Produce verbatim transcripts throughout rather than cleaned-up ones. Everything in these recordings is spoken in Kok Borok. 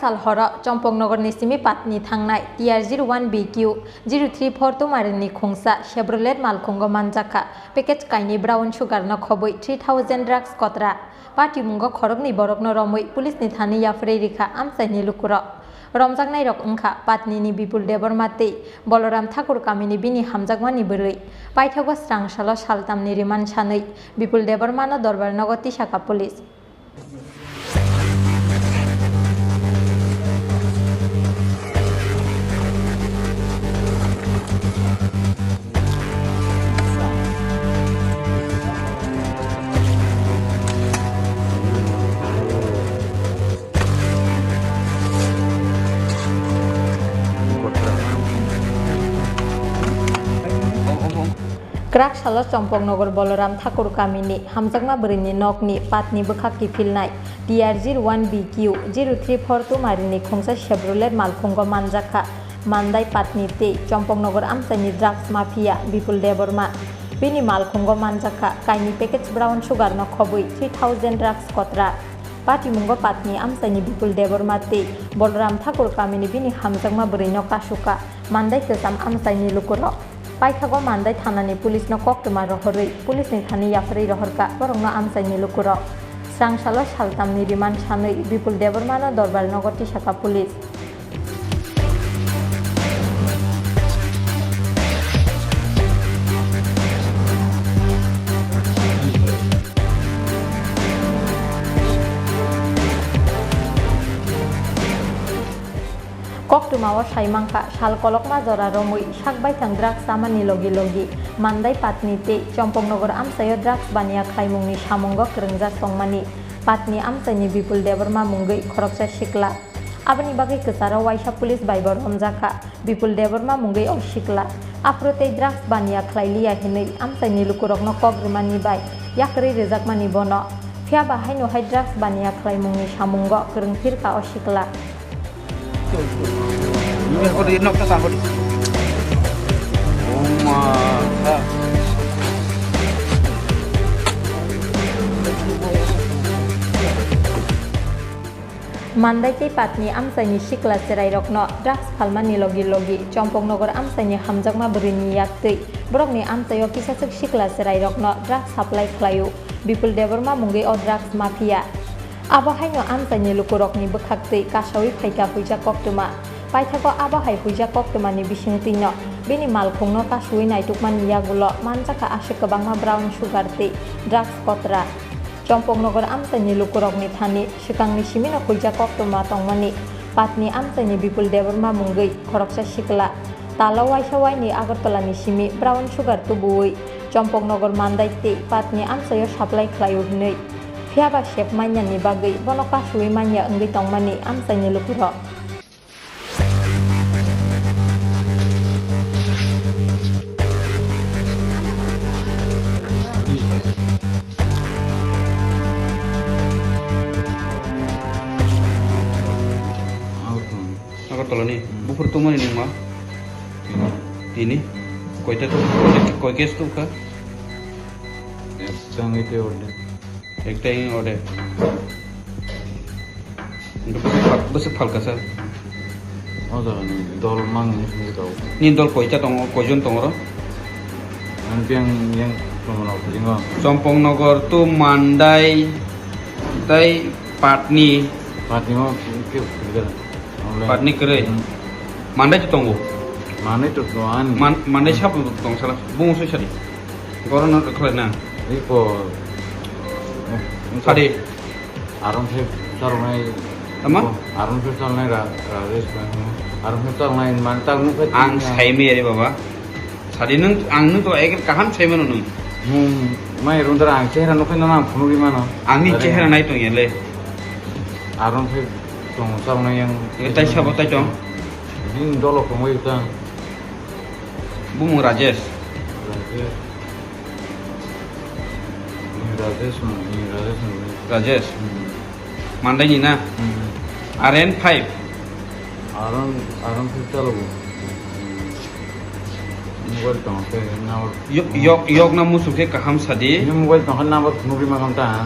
Sal horo Chompoknogorni simi Patni thangnai T R zero one B Q zero three four Tumari ni khungsa Chevrolet malkhungo manjakha package kainwi brown sugar no khobwi three thousand drugs kotra. Patimungo khoroknwi borokno romwi police ni thani yapharwi rikha amchaini lukurok. Romjaknairok wngkha Patni ni Bipul Debbarma tei Boloram Thakur kamini bini hamjakmani bwrwi. Paithago srang salo saltamni remand sanwi Bipul Debbarma no dorbar nogo tisakha police. Kwrak salo Chompoknogor Boloram Thakur kamini hamjakma bwrwini nokni Patni bwkhak kiphilnai T R zero one B Q zero three four Tumari ni khungsa Chevrolet malkhungo manjakha Mandai Patni tei Chompoknogor amchaini drugs mafia Bipul Debbarma. Bini malkhungo manjakha kainwi package brown sugar no khobwi three thousand drugs kotra. Patimungo Patni amchaini Bipul Debbarma tei Boloram Thakur kamini bini hamjakma bwrwi no kasukha Mandai kwcham amchaini lukurok. Paithago Mandai thanani police no koktwma rohorwi police ni thani yapharwi rohorkha borokno amchaini lukurok. Srang salo saltamni remand sanwi Bipul Debbarma no dorbar nogo tisakha police. Koktwmao sai mankha, sal kolokma jora romwi sak baithang drugs chamani logi logi Mandai Patni tei Chompoknogor amchaio drugs baniya khlaimungni samungo kwrwngjak tongmani Patni amchaini Bipul Debbarma mungwi khoroksa sikla. Aboni bagwi kwcharo waisa police bai bo romjakha. Bipul Debbarma mungwi o sikla aphuru tei drugs baniya khlai liya hinwi amchaini lukurokno kok rwmani bai yakarwi rwjakmani bono. Phiya ba haino hai drugs baniya khlaimungni samungo kwrwng phirkha o sikla. Mandai tei Patni amchaini sikla chwrairokno drugs phalmani logi logi Chompoknogor amchaini hamjakma bwrwini yaktwi borokni amchaio kisaswk sikla chwrairokno drugs supply khlaio Bipul Debbarma mungwi o drugs mafia. Abo haino amchaini lukurokni bwkhaktwi kasaui phaikha huijak koktwma. Paithago abo hai huijak koktwmani bisingtwino bini malkhungno kasuui naitukmani yagulo manjakha aswk kwbangma brown sugar tei drugs kotra. Chompoknogor amchaini lukurokni thani swkangni simino huijak koktwma tongmani Patni amchaini Bipul Debbarma mungwi khoroksa sikla talo waisa waini Agartala ni simi brown sugar tubuwi Chompoknogor Mandai tei Patni amchaio supply khlaio hinwi. Phiya ba sep manyani bagwi bono kasuui manya wngwi tongmani amchaini lukurok. Agartala ni? Hmm. Buphuru tongmani nungma? Tini. Tini? Koita to, koi case tongkha? Ekta wngwi tei orde. Ekta wngwi orde. Bwswk phal-, bwswk phalka sa? O jaga ni dol mang ni sini tau. Ni dol koita tongo, koijon tongo ro? Ang biyang yang tongmano jingo. Chompong Nogor to Mandai tei Patni. Patni o ke kudera. Patni kwrwi. Hmm. Mandai to tongo. Mandai to tongo ani. Man-, Mandai sabo tong sala. Bung soi sadi. Goro no khlai na. Iko. Sadi. Aron se sarnai. Tama? Aron se sarnai ra, Rajesh. Aron se sarnai man tak nuk. Ang sai me ari baba. Sadi nung, ang nung to ek kaham sai mano nung. Hmm, mai rundra ang chehra nukhai na ang phunugwi mano. Ang ni chehra nai tong yale. Aron se tong sarnai yang. Tai sabo tai tong. Din dolo kongoi ta. Bumung Rajesh. Rajesh. Ni Rajesh, ni Rajesh, ni. Rajesh. Hmm. Mandai ni na? Hmm. R N five. Aron, Aron five chalo bo. Mobile tong khe number. Yok, yok, yok na musuk khe kaham sadi. Ni mobile tong khe number phunugwi ma kam ta.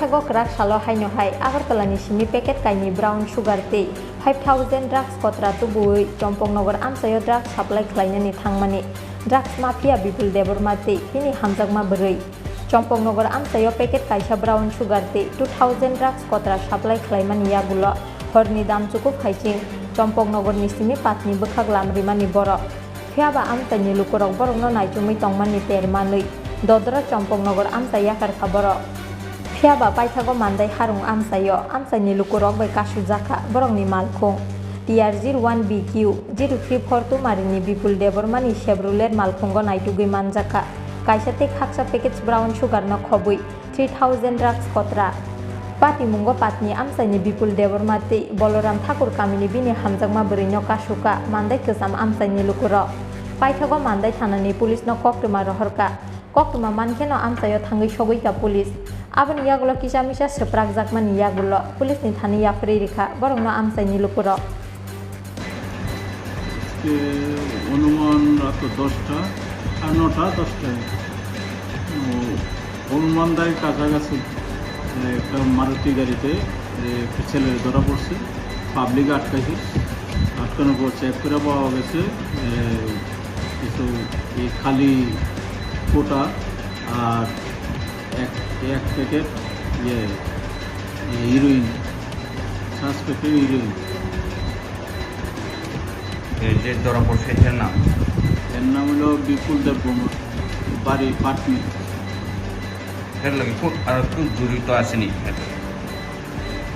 Paithago kwrak salo haino hai Agartala ni simi packet kainwi brown sugar tei five thousand drugs kotra tubuwi Chompoknogor amchaio drugs supply khlainani thangmani drugs mafia Bipul Debbarma tei bini hamjakma bwrwi. Chompoknogor amchaio packet kaisa brown sugar tei two thousand drugs kotra supply khlaimani yagulo horni dam chukup khaising Chompoknogor ni simi patni bwkhak lam rimani borok. Phiya ba amchaini lukurok borokno naichomwi tongmani ter manwi dodora Chompoknogor amchai yakar kha borok. Phiya ba paithago Mandai Harung amchaio amchaini lukurok bai kasujak kha borokni malkhung T R zero one B Q zero three four Tumarini Bipul Debbarmani Chevrolet malkhungo naitugwi manjak kha kaisa tei khaksa package brown sugar no khobwi three thousand drugs kotra. Patimungo patni amchaini Bipul Debbarma tei Boloram Thakur kamini bini hamjakma bwrwino kasukha Mandai kwcham amchaini lukurok. Paithago Mandai thanani police no koktwma rohorkha. Koktwma mankheno amchaio thangwi sogwikha police. Aboni yagulo kisa misa swprakjakmani yagulo police ni thani yapharwi rikha borokno amchaini lukurok. আজকে অনুমান রাত দশটা, সাড়ে নটা, দশটায়। ও, হনুমানদায় কাছাকাছি, এ, একটা মারুতি গাড়িতে, এ, একটা ছেলে ধরা পড়ছে, পাবলিক আটকাইছে, আটকানোর পর চেক করে পাওয়া গেছে, এ, কিছু এই খালি কোটা আর এক, এক প্যাকেট ইয়ে, ইয়ে, হিরোইন, সাসপেক্টেড হিরোইন। এই যে ধরা পড়ছে, এর নাম? এর নাম হলো বিপুল দেববর্মা, বাড়ি পাটনি। এর লগে কোন, আর কেউ জড়িত আছেনি?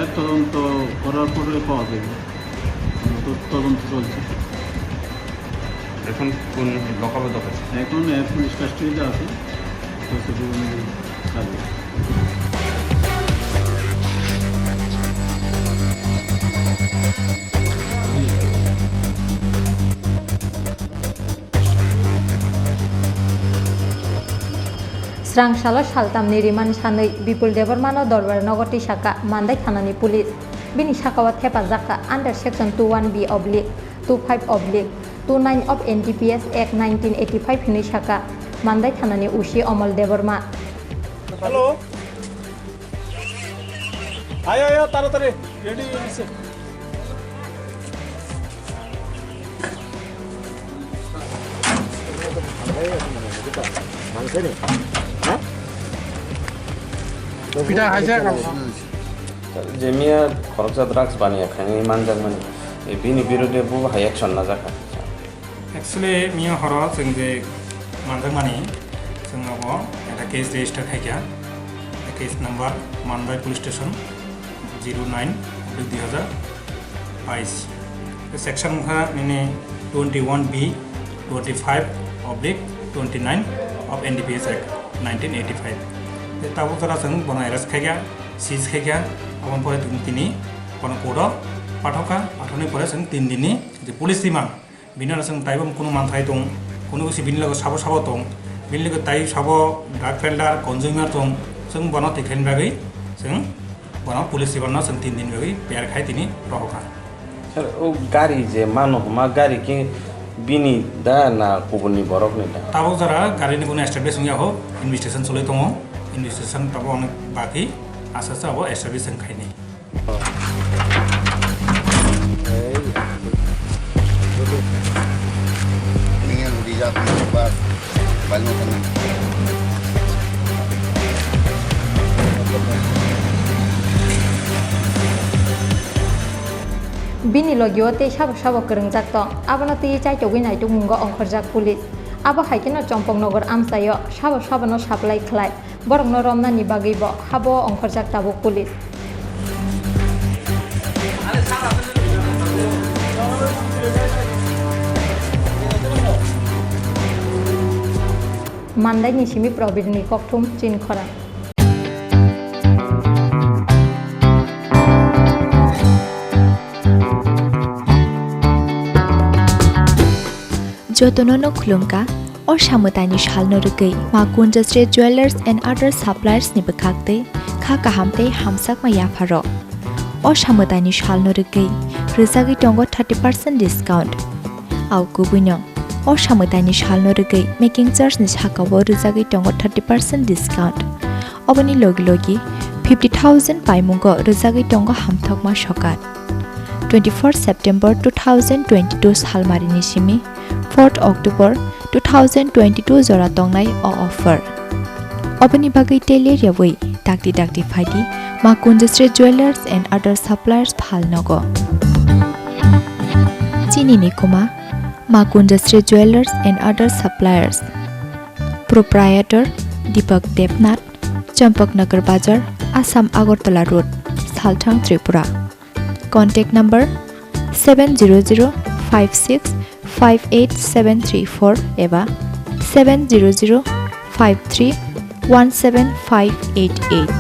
এর তদন্ত করার পরে পাওয়া যাবে, তো-, তদন্ত চলছে। এখন কোন লকআপে আছে? এখন এর পুলিশ কাস্টডিতে আছে, তো সেটা অনুযায়ী কাজ হবে। Srang salo saltamni rimani sanwi Bipul Debbarmano Dorbar nogo tisakha Mandai thanani police. Bini sakao thepajak kha under section two one B oblique two five oblique two nine of N D P S Act nineteen eighty five hinwi sakha Mandai thanani O C Omol Debbarma. Hello. Ayo, ayo, taratari. Ready, ready, sir. Pita hai se. Je miya khoroksa drugs baniya khainwi manjakmani, bini birode bo hai action lajakha. Actually, miya horo chwng je manjakmani, chwng abo ekta case register khaikha, case number Mandai Police Station zero nine oblique dui hazar bais. Section wngkha nini twenty one B, twenty five oblique twenty nine of N D P S Act nineteen eighty five. Tabuk jora chwng bono arrest khaikha, seize khaikha, aboni pore tini bono court o pathokha, pathoknai pore chwng tin dini je police remand. Bini oro chwng taibo kunu manthai tong, kunu bwsi bini loge sabo sabo tong, bini loge tai sabo drug peddler, consumer tong, chwng bono tikhaini bagwi chwng bono police remand no chwng tin din bagwi piyar khai tini rohorkha. Sir, o gari je mano hwnma gari khe bini da na kubunni borokni da? Tabuk jora garini kunu establish wngya ho, investigation choli tongo, investigation tabuk onek baki, asa asa abo establish wng khaini. Bini logio tei sabo sabo kwrwngjak tong, abono twiwi chaitogwi naitukmungo ongkhorjak police. Abo hai kheno Chompoknogor amchaio sabo sabono supply khlai. Borokno romnani bagwibo habo ongkhorjak tabuk police. Mandaini simi Probirni kokthum Chinkhorang. Jotono no khulumkha, o samwtaini salno rwgwi ma Kunjasri Jewellers and Other Suppliers ni bwkhak twi kha kaham tei hamjakma yapharok. O samwtaini salno rwgwi rwjagwi tongo thirty percent discount. Au kubuino, o samwtaini salno rwgwi making charge ni sakao rwjagwi tongo thirty percent discount. Oboni logi logi fifty Thousand paimungo rwjagwi tongo hamthokma sokat. Twenty-first September two thousand twenty-two salmarini simi fourth October two thousand twenty-two jora tongnai o offer. Oboni bagwi tei ler yawi dakti dakti phaidi Ma Kunjasri Jewellers and Other Suppliers phal nogo. Chini ni kuma Ma Kunjasri Jewellers and Other Suppliers. Proprietor Deepak Debnath, Champaknagar Bazar, Assam Agartala Road, Salthang, Tripura. Contact number seven zero zero five six five eight seven three four eba seven zero zero five three one seven five eight eight.